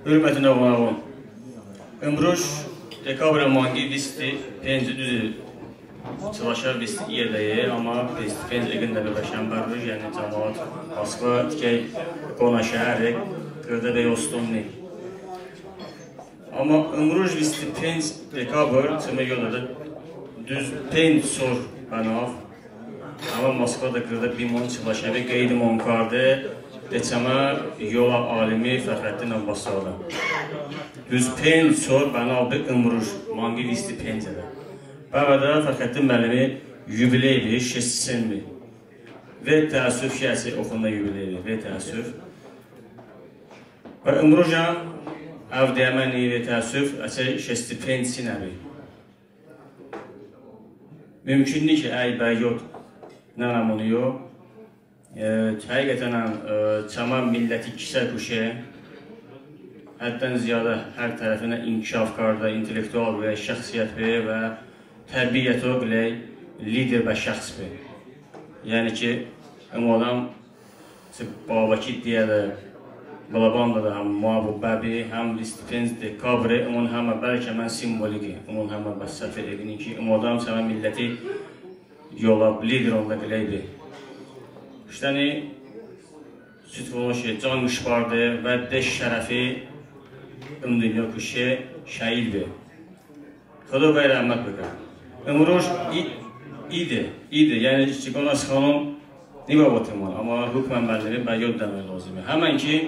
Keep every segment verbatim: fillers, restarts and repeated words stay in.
Hurmətinə oğonəvon, ımruj dekabrə manqi visti penci, düzü, çılə şəvə visti iyedəye, əmma visti penc eqındə be bə-şənbə ruj, yəni cəmaət Moskva tikəy qonə şəhəre, qırdə be oston ni. Əmma ımruj visti penc dekabr, çəmə yolədə, düz penc sor bənav, əmma Moskvadə qırdə bimon çılə şəve qeydımon karde, de çəmə yolə alimi Fəxrəddin Abbaszadə. Düz penc sor bənav be ımruj, manqi visti pencədə. Bəvədə Fəxrəddin məlimi yubiley be, şesti senmi. Ve təəssüf ki, əçəy oxonə yubiley be, ve təəssüf. Və ımrujən əv diəmə ni, ve təəssüf, əçəy şesti penc sinəbi. Mümkün ni ki, əy bə yod nənəmoniyo. E, həqiqətən, e, çəmə milləti kisə kuşe, həddən ziyadə hər tərəfinə inkişaf kardə, intellektual be, şəxsiyyət be və təbiəto qıləy lider bə şəxs be. Yəni ki, ım odəm çı Babəki diyədə, Balabanədə həm moə bəbi, həm visti penc dekabri, ımon həmə bəlkə əmən simvoliki, ımon həmə bə səfe eqıni ki, ım odəm çəmə milləti yolə lideronədə qıləy be. Iştəni süt vınoşe, can qışbarde və de şərəfi ım dınyo kışe, şəhid be. Xıdo bəy rəhmət bıkə. Imruj i-, ide, ide, yəni çikonə sıxanon nıbıvotəmon, əmma hukmən məlimi bə yod dəme lozime. Həmən ki,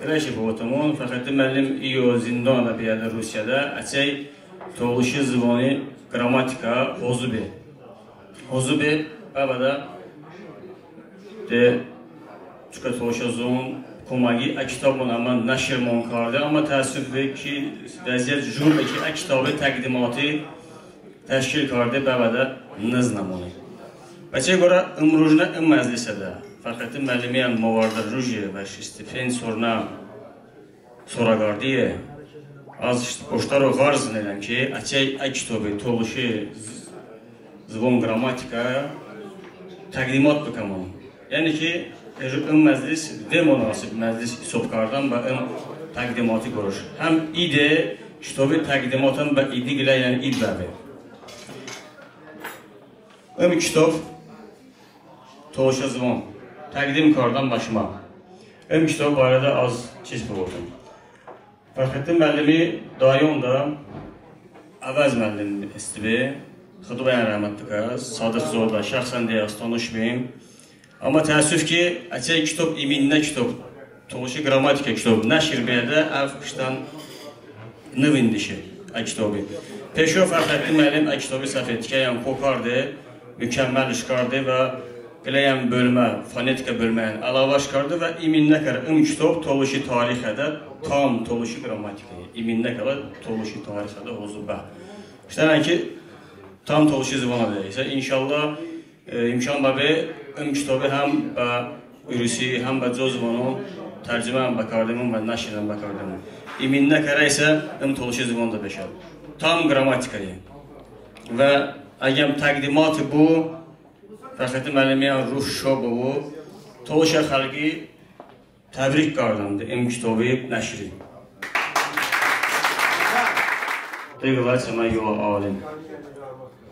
qıləy şey bıvotəmon, Fəxrəddin məllim iyo zindonədə biyədə Rusiyədə, əçəy tolışi zıvoni qrammatika hozı be. Hozı be, bəvədə de çokə tolışə zıvon koməqi ə kitobon əmə nəşrmon karde, əmma təəssüf be ki, vəziyyət jur be ki, ə kitobi təqdimoti təşkil karde bəvədə nıznəmoni. Bəçəy qorə ımrujnə ım məclisədə Fəxrəddin məllimiyən movardə ruje və şesti penc sornə sorəqardiye. Az boştəro ğarz nıdəm ki, əçəy ə kitobi tolışi z-, zıvon qrammatika təqdimot bıkəmon. Yəni ki, ım məclis ve munasib məclis hisob kardəm bə ım təqdimoti qoroş. Həm ide, kitobi təqdimotən bə idi qılə, yəni id bəbe. Im kitob tolışə zıvon təqdim kardəm bə şımə. Im kitob barədə az çiz bıvotım. Fəxrəddin məlimi dayonədə Əvəz məllim heste be, Xıdo bəyən rəhmət bıkə, Sadıq zoədə şəxsən de az tanış bim. Əmma təəssüf ki, əçəy kitob, iminə kitob, tolışi qrammatika kitob nəşr beədə, əv ıştən nıvındışe ə kitobi. Peşo Fəxrəddin məllim ə kitobi səfe tikəyən ko karde, mükəmməliş karde və qıləyən bölmə, fonetika bölməyən əlavəş karde və iminə kərə ım kitob tolışi tarixədə, tam tolışi qrammatikaye, iminə kərə tolışi tarixədə hozı bə. Iştənən ki, tam tolışi zıvonədə. İsə inşallah, e, imkan bəbe ım kitobi həm bə urusi, həm bə co zıvonon tərcümə bəkardemon və nəşr bəkardemon. İminə kərə isə ım tolışi zıvonədə beşə. Tam qrammatikaye. Və əgəm təqdimoti bu, Fəxrəddin məllimiyən ruh şo bıbu, tolışə xəlqi təbrik kardəm de ım kitobi nəşri. De qılə çəmə yolə alim.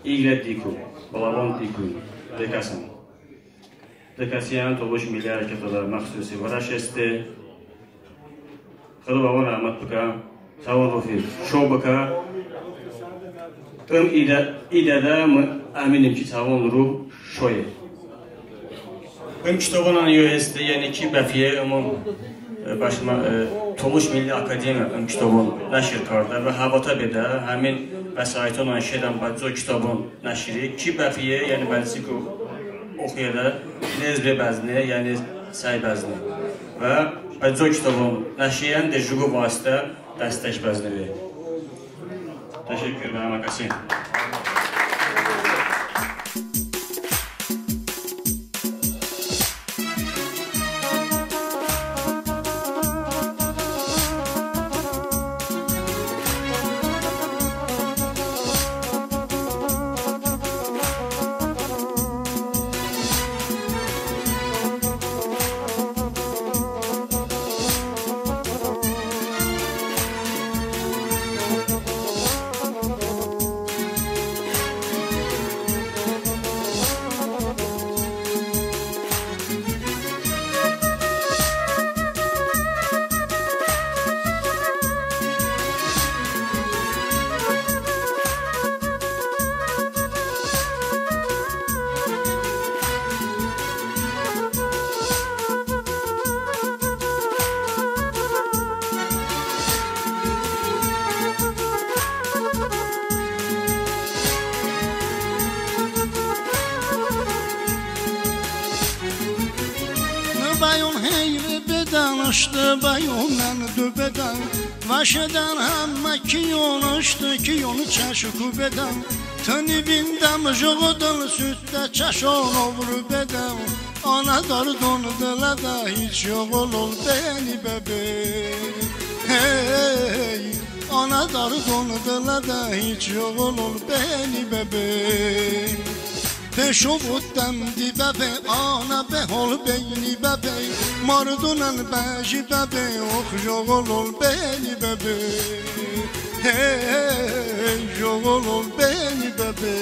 İqlə diku, bıləvon diku, de kəsən. De kəsiyən tolış milli hərəkətədə məxsusi vırəş heste. Xıdo bəvon rəhmət bıkə, çəvon ruhi şo bıkə. Im idə, idədə mı əminim ki, çəvon ruh şoye. Im kitobonən iyo heste, yəni ki, bəpiye ımon, e, bəşmə, e, Tolış Milli Akademiya ım kitobon nəşr kardə və həvatə bedə, həmin vəsaitonon şedən bə co kitobon nəşri, ki bəpiye, yəni bəlkə ki oxuyedə, nez be bəzne, yəni səy bəzne. Və bə co kitobon nəşriyən de jıqo vasitə dəstək bəzne be. Təşəkkur bə həmə kəsi. Bəyon heyri bedən, ıştı bəyonən du bedən, vəşedən həmmə kiyon, ıştı kiyon çəşku bedən. Tı nivindəm jıqo dıl, sütdə çəşon ovru bedən. Anə dardon dılədə hiç yox ol, ol bəni bəbe. Hey, anə dardon dılədə hiç yox ol, ol bəni bəbe. Peşo votdəm di bəbe, anə be hol bəni bəbe, mardonən bəji bəbe, ox, jıqo ol, ol bəni bəbe. Hey, jıqo ol, ol bəni bəbe.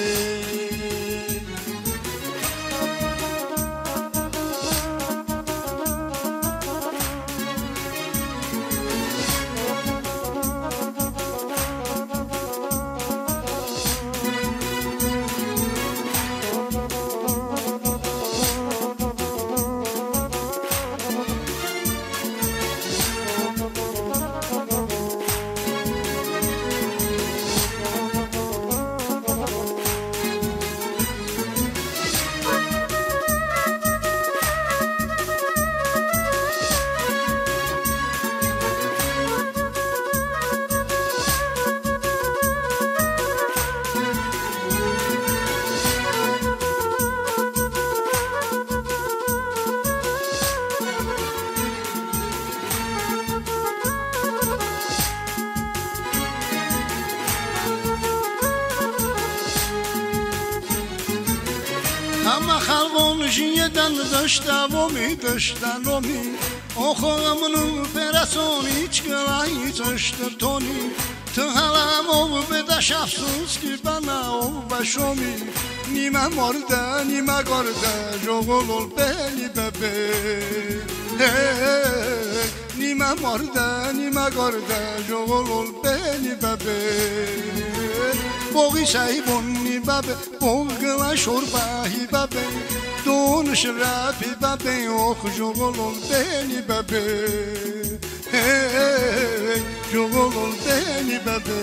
Həmə xəlğon jiyedən dıştə vomi, dıştə nomi. Oxo ımnu perəson hiç qılə hiç ıştı toni. Tı hələm ov bedəş, əfsus ki bənə ov bə şomi. Nimə mardə, nimə qardə, jıqo ol, ol bəni bəbe. Hey, nimə mardə, nimə qardə, jıqo ol, ol bəni bəbe. Boği səy bonni bəbe, boğ qılə şorbəhi bəbe, don şırəfi bəbe, ox, jıqo ol, ol bəni bəbe. Hey, jıqo ol, ol bəni bəbe.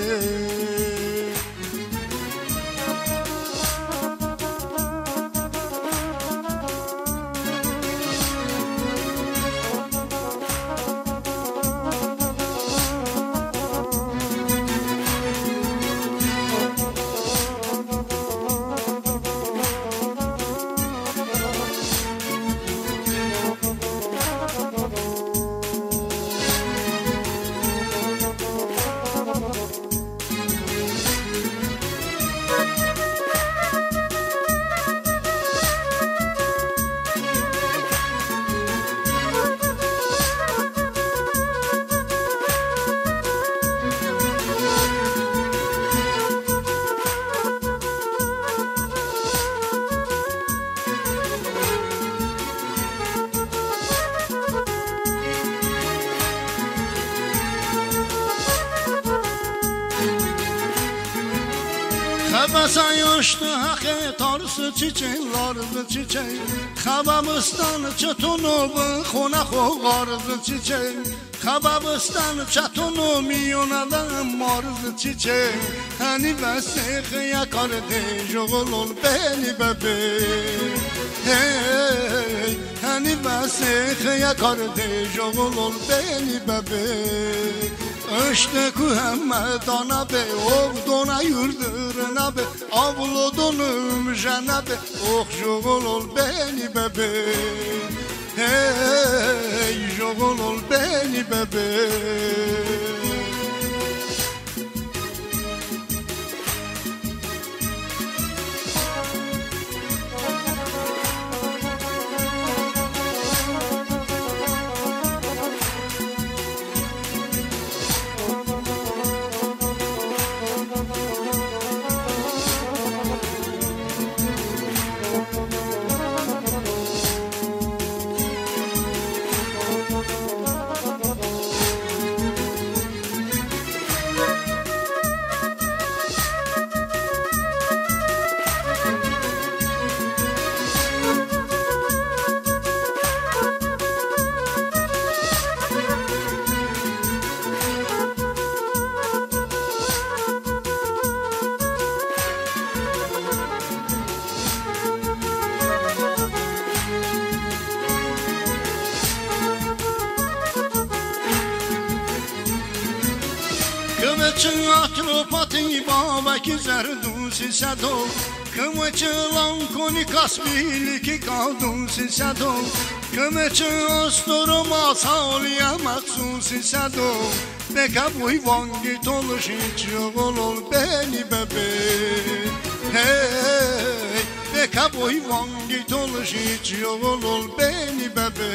Xəbə səy ıştı həxi, tarsı çiçe, larz çiçe. Xəbə bıstən çəton bıxonə xo ğarz çiçe. Xəbə bıstən çəton miyonədə marz çiçe. Həni vəse xıyə karde, jıqo ol, ol bəni bəbe. Hey, həni vəse xıyə karde, jıqo ol, ol bəni bəbe. Iştıku həmə danə be, ovdonə yurdırnə be, avlodon ımjənə be, ox, jıqo ol, ol bəni bəbe. Hey, jıqo ol, ol bəni bəbe. Çı Atropati Babəki Zərdusi sədo, kıme çı Lankoni Kaspili ki Qadusi sədo, kıme çı Ostoro Masaliyə məxsusi sədo. Bekə boy vanqi tolışi, çı oğul ol bəni bəbe. Hey, bekə boy vanqi tolışi, çı oğul ol bəni bəbe.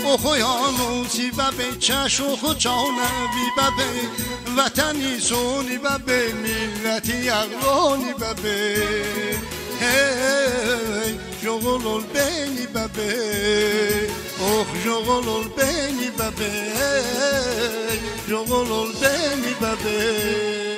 Oxo yəlusi bəbe, çəş oxo çanəvi bəbe, vətəni soni bəbe, milləti əğloni bəbe. Hey, jıqo lol bəni bəbe, ox, jıqo lol bəni bəbe, jıqo lol bəni bəbe.